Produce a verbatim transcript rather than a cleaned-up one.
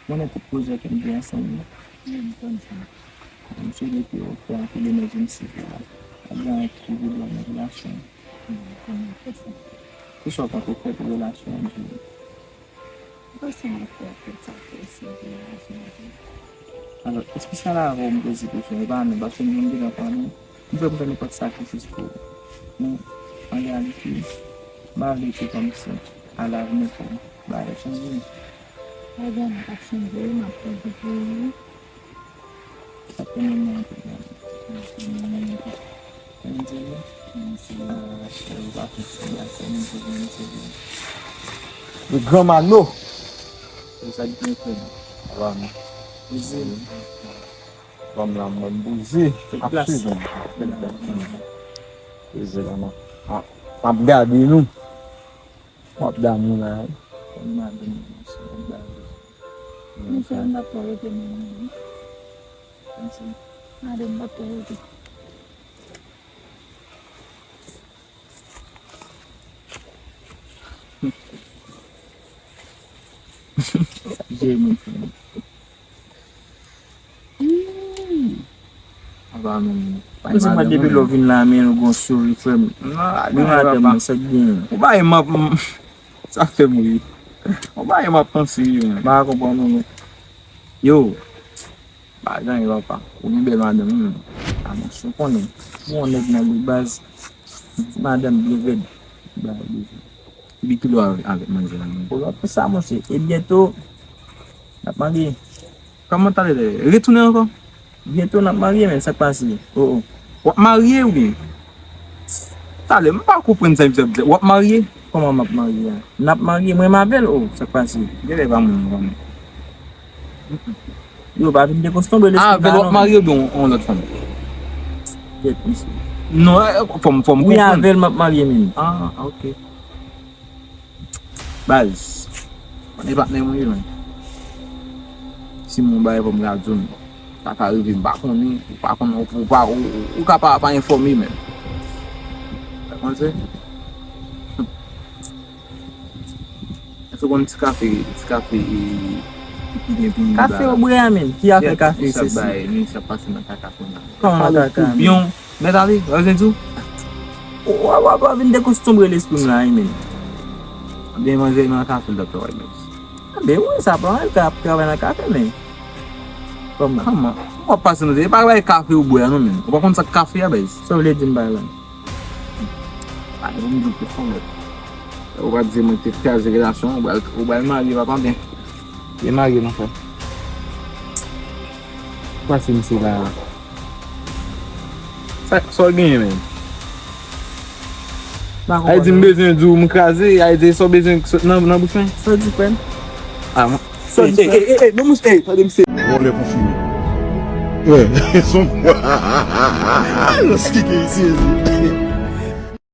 Konnen tout pwojè ke n gen ansanm yo. Wi, m konn sa. Misye di ke w fè anpil enèji misye fè a. Pa gen anyen ki rive bò nan relasyon an. Wi, m konnen, m fè sa. Kisa w panse fè pou relasyon an dure? M panse m ap fè tout sa posib pou relasyon an dure. Alò, espesyal avè w, m poze kesyon, e pa nou, paske nou menm dedan pa nou. M prè pou fè nenpòt sakrifis pou ou. Men, an reyalite, m pa vle ke kòmsi, alavni pou bagay chanje. Bagay mwen p ap chanje, m ap fè pou ou. Sa fè mwen anpil, mwen. Sa fè mwen anpil. Mwen di nou, ah, cheri, ou pa fè ti gason, mwen di nou, mwen di nou. Le Gran Mano. Se sa ki te fè. Avan. Mwen di nou. Fanm la, mwen bouze. Ap sezon. Bouze la, man. Ah, m ap gade nou. M ap damou la. Fanm madanm, m ap gade. Misye, m pa t twò rete menm non. Madanm pa t twò rete. Sa k jere moun sa. Apa menm. Mwen se mwen depi lè w vin la, men nou gon souri, frè m. Wi, madanm mwen, sa k genyen? Ou pa wè m ap, m, sa fè m ri. Ou pa wè m ap panse, wi, men. M pa konprann ou, non. Yo. Pa gen anyen, papa. Ou gen bèl madanm, wi, men. A, mwen, si w konnen. Ou yon nèg nan gou baz. Ti madanm byen rèd. Ba, byen. Epi kilè w avèk manzè la menm? Pou sa, monchè. E byento, n ap marye. Kòman talè? Retounen ankò? Byento n ap marye, men sa k pase? O, o. W ap marye oubyen? Talè, m pa konprann sa misye ap di. W ap marye? Kòman m ap marye a? N ap marye, mwen m avè l, o, sa k pase? Genlè pa mwen, mwen. Yo, pa vin dekostonbre lespri m. Ah, avè l w ap marye oubyen yon, yon lòt fanm? Kèt, mesye. Non, eh, fò m, fò m konprann. Wi, avè l m ap marye, men. Ah, ok. Baz, mwen e patnè mwen ye, men. Si mwen bay, fò m ka di w, sa ka rive, m pa konnen, ou pa konnen, ou, ou pa, ou, ou, ou ka pa, pa enfòme, men. Ou konprann? Èske w konn ti kafe, ti kafe, e, ki gen pou moun kafe la? Ou bwè a menm, ki afè kafe, se si. Bay, men sa pase nan kaka kounye a. Kòman nan kaka, men? Byon, mèt ale, wè, jen di w. W ap, w ap, w ap vin dekostonbre lespri m la, wi, men. Ebyen, manzè nan kafe l t ap travay, men. Ebyen, wi, sa pa mal, ka ap travay nan kafe, men. Kòman? Kòman? W ap pase nan, e pa bay kafe ou bwè a, non, men. Ou pa konn sa k kafe a, baz. Sa w vle di m bay la? A, bon, m di w tout fò mèt. Ou pa di mwen te kraze relasyon, ou pral, ou pral marye, papa, byen. Byen marye, mon frè. Pase misye la. Sa, sa w genyen, menm? Ay di m bezwen di w m kraze, ay di sa w bezwen sot nan, nan bouch mwen. Sa w di, frè m? A, mwen. Sa w di, frè m? Ey, ey, ey, ey, non, mwen, ey, tande misye. Vòlè konfime. Ey, son. Lòs ki gen isi, isi.